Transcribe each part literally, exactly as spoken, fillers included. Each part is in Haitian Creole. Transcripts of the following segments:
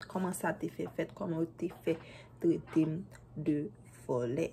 Kòman sa te fè fèt, kòman yo te fè trete m de vòlè.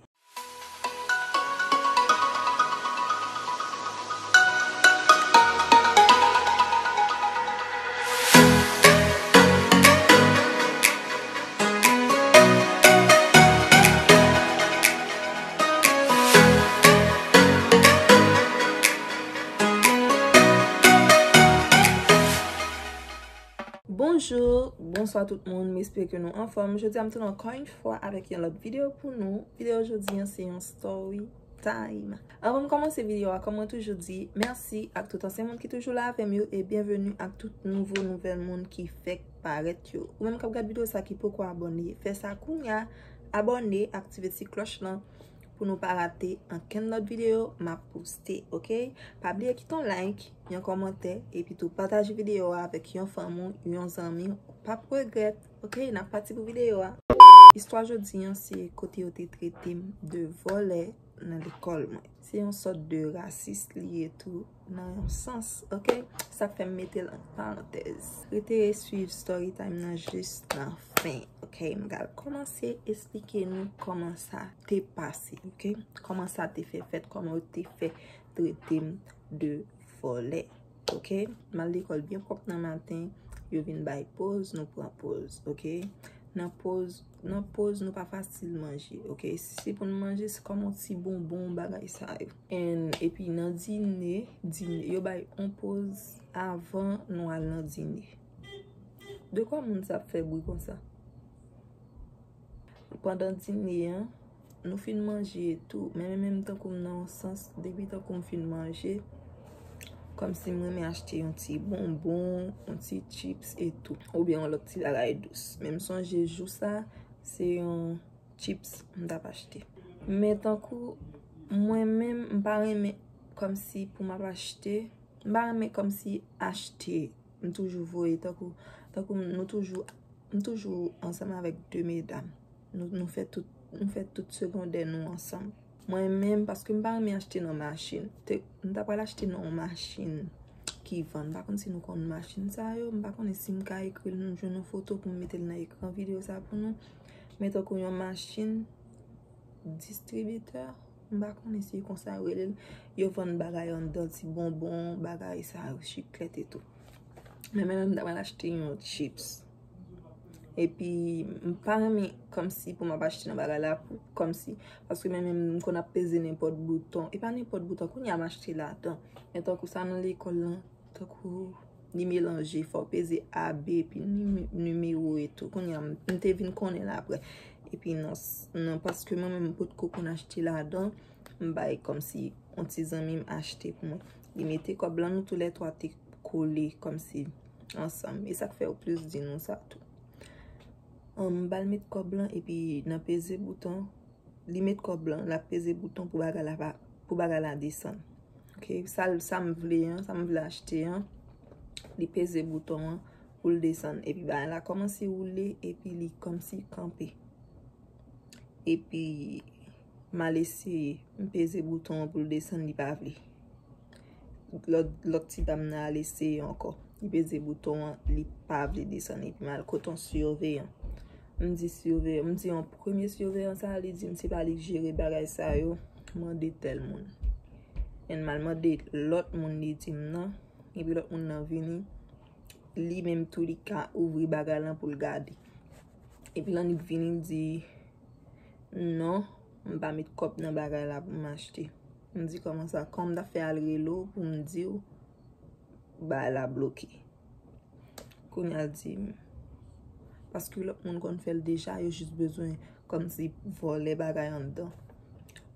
Bonjou, bonswa tout moun, m espere ke nou anfòm. Jodi a m tounen ankò yon fwa avèk yon lòt videyo pou nou. Videyo jodi an se yon story time. Anvan m kòmanse videyo a, kòm mwen toujou di, mèsi ak tout ansyen moun ki toujou la avè m yo e byenveni ak tout nouvo nouvèl moun ki fèk parèt yo. Ou menm k ap gad videyo sa ki poko abòne, fè sa kounya, abòne, aktive ti klòch lan pou nou pa rate ankenn lòt videyo m ap poste, oke? Pa bliye kite yon like, yon kòmantè, epi tou pataje videyo a avèk yon fanmi w, yon zanmi w, p ap regrèt, oke? N ap pati pou videyo a. Istwa jodi an se kote yo te trete m de vòlè nan lekòl mwen. Se yon sòt de rasis li ye tou nan yon sans, oke? Sa k fè m mete l an parantèz. Rete swiv story time nan jis nan fen, oke? M pral kòmanse esplike nou kòman sa te pase, oke? Kòman sa te fè fèt, kòman yo te fè trete m de vòlè, oke? M al lekòl byen pwòp nan maten, yo vin bay poz, nou pran poz, oke? Nan poz, nan poz, nou pa fasil manje, oke? Si pou n manje, se kòm yon ti bonbon, bagay sa yo. And, epi nan dine, dine, yo bay yon poz avan nou al nan dine. De kwa moun sa ap fè bri konsa? Pandan dine an, nou fin manje e tou, men menm tankou m nan yon sans, depi tankou m fin manje, kòmsi m renmen achte yon ti bonbon, yon ti chips e tou, oubyen yon lòt ti bagay dous. Men m sonje jou sa, se yon chips m t ap achte. Men tankou mwen menm, m pa renmen kòmsi pou m ap achte, m pa renmen kòmsi achte, m toujou voye tankou, tankou nou toujou, m toujou ansanm avèk de medam. Nou, nou fè tout, nou fè tout segondè nou ansanm. Mwen menm, paske m pa renmen achte nan machin. Te, m ta pral achte nan yon machin ki vann. M pa konn si nou konn machin sa yo. M pa konnen si m ka ekri l, nou jwenn yon foto pou m mete l nan ekran videyo sa pou nou. Men tankou yon machin distribitè, m pa konnen si konsa yo rele l. Yo vann bagay anndan, ti bonbon, bagay sa yo, chiklèt e tou. Men mwen menm, m ta pral achte yon chips. Epi, m pa renmen kòmsi pou m ap achte nan bagay la, pou, kòmsi, paske mwen menm, m konn ap peze nenpòt bouton. E pa nenpòt bouton, kounye a m achte ladan. Men tankou sa nan lekòl lan, tankou li melanje, fò w peze A, B, epi nime-, nimewo e tou. Kounye a, m, m te vin konnen l apre. Epi nan, s-, nan, paske mwen menm, m potko konn achte ladan, m bay kòmsi yon ti zanmi m achte pou mwen. Li mete kòb lan, nou toulètwa te kole kòmsi ansanm. E sa k fè yo plis di nou sa tou. An, m ba l met kòb lan, epi nan peze bouton, li met kòb lan, l ap peze bouton pou bagay la pa, pou bagay la desann. Oke, sa l, sa m vle an, sa m vle achte an, li peze bouton an pou l desann. Epi bagay la kòmanse woule, epi li kòmsi kanpe. Epi m al eseye, m peze bouton an pou l desann, li pa vle. Lòt, lòt ti dam nan al eseye ankò. Li peze bouton an, li pa vle desann. Epi m al kote yon siveyan. M di siveyan, m di yon premye siveyan sa, li di m se pa li k jere bagay sa yo, mande tèl moun. And m al mande lòt moun, li di m nan. Epi lòt moun nan vini, li menm tou li ka ouvri bagay lan pou l gade. Epi l annik vini, l di, non, m pa met kòb nan bagay la pou m achte. M di, kòman sa? Kòman m ta fè al rele w pou m di w bagay la bloke? Kounye a l di m, paske lòt moun konn fè l deja, yo jis bezwen kòmsi vòlè bagay anndan,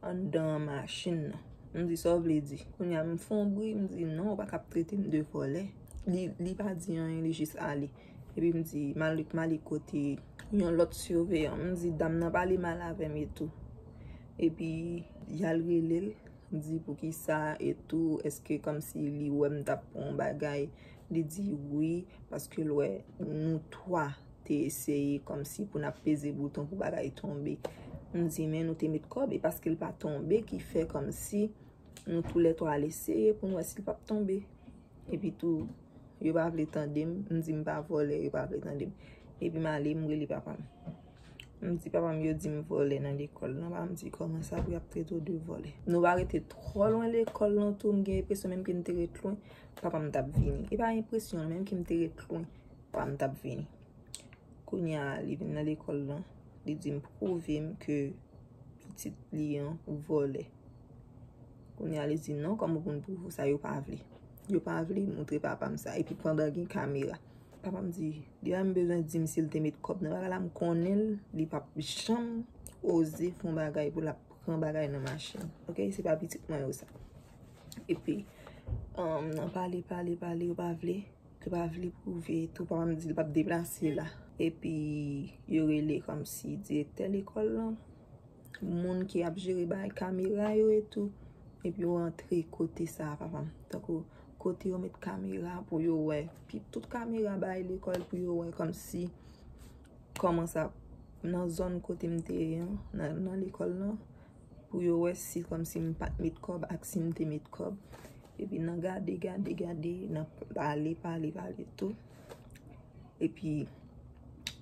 anndan machin nan. M di, sa w vle di? Kounye a m fè yon bri, m di, non, ou pa ka ap trete m de vòlè. Li, li pa di anyen, li jis ale. Epi m di, m al, m ale kote yon lòt siveyan. M di, dam nan pale mal avè m e tou. Epi, y al rele l, di poukisa e tou, èske kòmsi li wè m t ap pran yon bagay. Li di wi, paske l wè nou twa te eseye kòmsi pou n ap peze bouton pou bagay tonbe. M di, men nou te met kòb, e paske l pa tonbe ki fè kòmsi nou toulètwa al eseye pou n wè si l p ap tonbe. Epi tou, yo pa vle tande m, m di m pa vòlè, yo pa vle tande m. Epi m ale, m rele papa m. M di papa m, yo di m vòlè nan lekòl lan. Papa m di, kòman sa pou y ap trete w de vòlè? Nou pa rete twò lwen lekòl lan tou, m gen enpresyon menm ke n te ret lwen, papa m t ap vini. E pa enpresyon, menm ke m te ret lwen, papa m t ap vini. Kounye a, li vin nan lekòl lan, li di m pwouve m ke pitit li an vòlè. Kounye a, li di non, kòman pou m pwouve w sa, yo pa vle. Yo pa vle moutre papa m sa, epi pandan gen kamera. Papa m di, deja m bezwen di m si l te met kòb nan bagay la, m konnen l, li p ap janm oze fè yon bagay pou l ap pran bagay nan machin. Oke, se pa pitit mwen yo sa. Epi, um, nan pale, pale, pale, yo pa vle, yo pa vle pwouve tou, papa m di l p ap deplase la. Epi, yo rele kòmsi direktè lekòl lan, moun ki ap jere bay kamera yo e tou. Epi yo rantre kote sa a, papa m. Tankou kote yo met kamera pou yo wè. Pi tout kamera bay lekòl pou yo wè kòmsi kòman sa nan zòn kote m te ye an, nan, nan lekòl lan, pou yo wè si kòmsi m pa t met kòb ak si m te met kòb. Epi nan gade, gade, gade, nan pale, pale, pale tou. Epi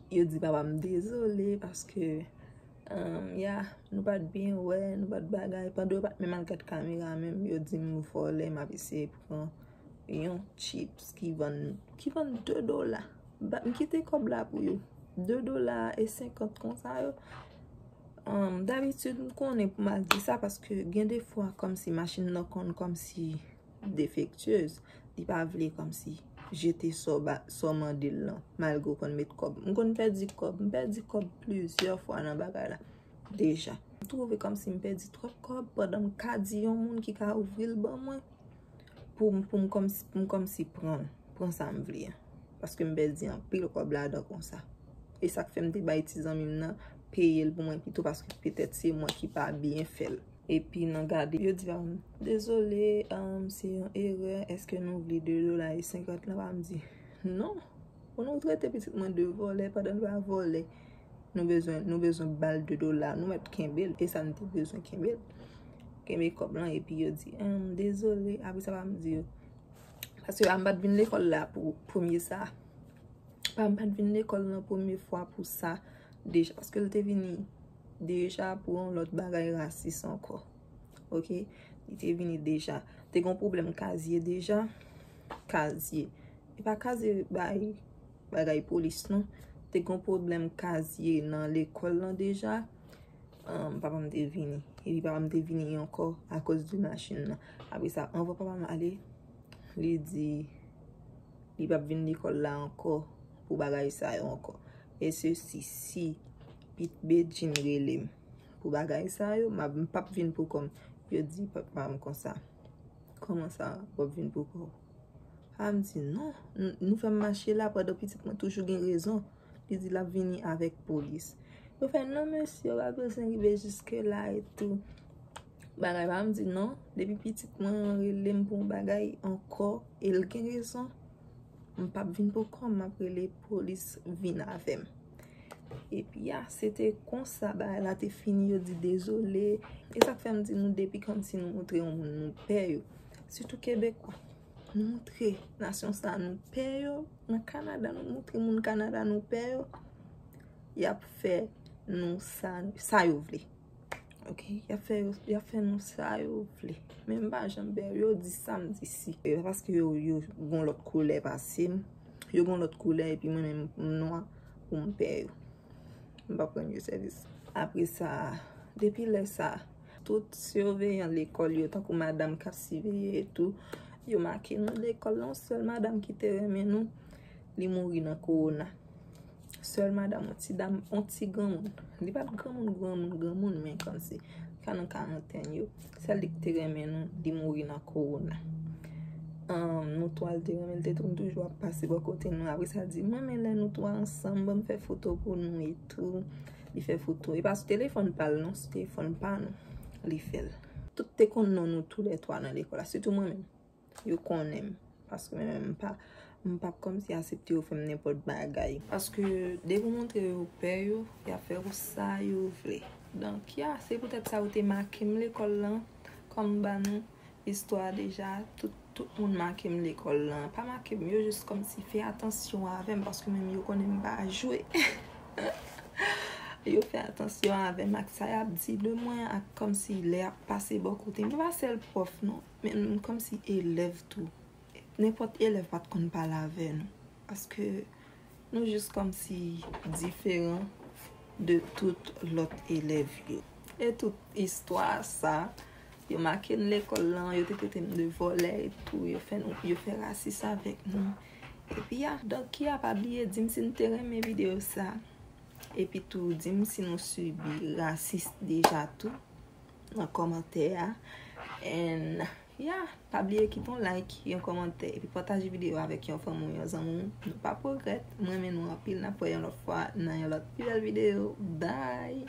yo di papa m dezole paske, um, ya, nou pa t byen wè, nou pa t bagay. Pandan yo pa t menm al gad kamera menm, yo di m vòlè, m ap eseye pran yon chips ki vann, ki vann de dola. Ba, m kite kòb la pou yo. De dola e senkant konsa yo. Um, dabitid, m konnen pou m al di sa paske gen de fwa kòmsi machin nan konn kòmsi defektyez. Li pa vle kòmsi jete sa w ba, sa w mande l lan, malgre w konn met kòb. M konn pèdi kòb. M pèdi kòb plizyè fwa nan bagay la deja. M twouve kòmsi m pèdi twòp kòb pandan m ka di yon moun ki ka ouvri l ban mwen pou m, pou m kòmsi, pou m kòmsi pran, pran sa m vle an. Paske m pèdi anpil kòb ladan konsa. E sa k fè m te bay ti zanmi m nan peye l pou mwen pito, paske petèt se mwen ki pa byen fè l. Epi nan gade, yo di pa m, dezole, um, se yon erè, èske nou vle de dola e senkant lan? Pa m di, non. Pou nou trete pitit mwen de vòlè, pandan l pa vòlè, nou bezwen, nou bezwen ba l de dola, nou mèt kenbe l, e sa n te bezwen kenbe l. Kenbe kòb lan, epi yo di, um, dezole, apre sa pa m di yo. Paske pa m pa t vin lekòl la pou premye sa. Pa m pa t vin lekòl nan premye fwa pou sa deja, paske l te vini deja pou yon lòt bagay rasis ankò. Oke? Li te vini deja. Te gen yon pwoblèm kazye deja. Kazye. E pa kazye bay bagay polis non. Te gen yon pwoblèm kazye nan lekòl lan deja. Um, papa m te vini. Epi papa m te vini ankò akoz de machin nan. Apre sa, anvan papa m ale, li di li p ap vin lekòl la ankò pou bagay sa yo ankò. E se si, si Pit Bedjine rele m pou bagay sa yo, m ap, m p ap vin pou kò m. Yo di papa m konsa, kòman sa w ap vin pou kò w? Papa m di non, n-, nou fè m mache la pandan pitit mwen toujou gen rezon. Li di l ap vini avèk polis. Yo fè non mesye, yo pa bezwen rive jiske la e tou. Bagay pa m di non, depi pitit mwen an rele m pou yon bagay ankò, e l gen rezon, m p ap vin pou kò m, m ap rele polis vin avè m. Epi a, se te konsa bagay la te fini, yo di dezole. E sa k fè m di nou depi kòmsi nou montre yon moun nou pè yo. Sitou Kebekwa. Nou montre nasyon sa nou pè yo. Nan Kanada, nou montre moun Kanada nou pè yo. Y ap fè nou sa, sa yo vle. Oke? Y ap fè yo, y ap fè nou sa yo vle. Men m pa janm pè yo, yo di sa m di si. E pa paske yo, yo gon lòt koulè pase m. Yo gon lòt koulè epi mwen menm m nwa pou m pè yo. M pa pran yo sèvis. Apre sa, depi lè sa, tout siveyan lekòl yo, tankou madanm k ap siveye e tou, yo make nou lekòl la. Yon sèl madanm ki te renmen nou, li mouri nan kowona. Sèl madanm, yon ti dam, yon ti granmoun. Li pa t granmoun, granmoun, granmoun, men kòmsi ka nan karantèn yo. Sèl li ki te renmen nou, li mouri nan kowona. Ahn, nou twa, li te renmen, li te toujou ap pase bò kote nou. Apre sa, l di, mwen, men lè nou twa ansanm, ban m fè foto pou nou e tou. Li fè foto. E pa sou telefòn pa l, non, sou telefòn pa nou, li fè l. Tout te konn non nou toulètwa nan lekòl la, sitou mwen menm. Yo konnen m. Paske mwen menm, m pa, m p ap kòmsi asepte yo fè m nenpòt bagay. Paske depi w montre yo pè yo, y ap fè w sa yo vle. Donk, ya, se poutèt sa yo te make m lekòl lan, kòm m ba nou istwa deja, tout Tout moun make m lekòl lan. Pa make m, yo jis kòmsi fè atansyon avè m, paske menm yo konnen m pa jwe. Yo fè atansyon avè m ak sa y ap di de mwen, ak kòmsi lè y ap pase bò kote m. M pa sèl pwòf non, men m kòmsi elèv tou. Nenpòt elèv pa t konn pale avè nou. Paske nou jis kòmsi diferan de tout lòt elèv yo. E tout istwa sa, yo make n lekòl lan, yo te trete m de vòlè e tou, yo fè nou, yo fè rasis avèk nou. Epi ya, donk ya, pa bliye di m si n te renmen videyo sa. Epi tou, di m si nou sibi rasis deja tou nan kòmantè a. And ya, pa bliye kite yon like, yon kòmantè, epi pataje videyo avèk yon fanmi w, yon zanmi w. Nou p ap regrèt. M renmen nou anpil. N ap wè yon lòt fwa nan yon lòt pi bèl videyo. Bye!